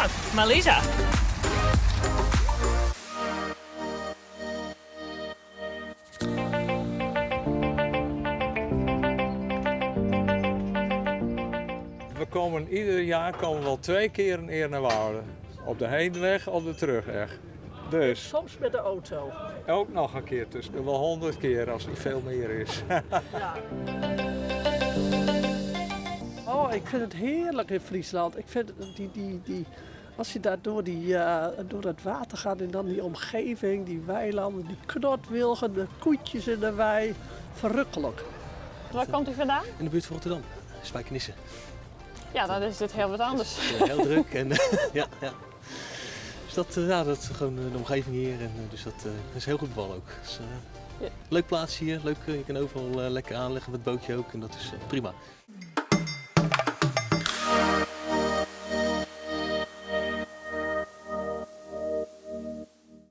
Fryslân, Marlisa. We komen ieder jaar komen we wel twee keer in Eernewoude. Op de heenweg, op de terugweg. Dus. Soms met de auto. Ook nog een keer, dus wel 100 keer als het niet veel meer is. Ja. Oh, ik vind het heerlijk in Friesland. Ik vind die, die, die, als je daar door, die, door het water gaat en dan die omgeving, die weilanden, die knotwilgen, de koetjes in de wei. Verrukkelijk. Waar komt u vandaan? In de buurt van Rotterdam, Spijkenisse. Ja, dan is dit heel wat anders. Het is heel druk en ja, ja. Dus dat, ja, dat is gewoon de omgeving hier en dus dat is heel goed bevallen ook. Dus, Ja. Leuk plaatsje hier, leuk, je kan overal lekker aanleggen met het bootje ook en dat is prima.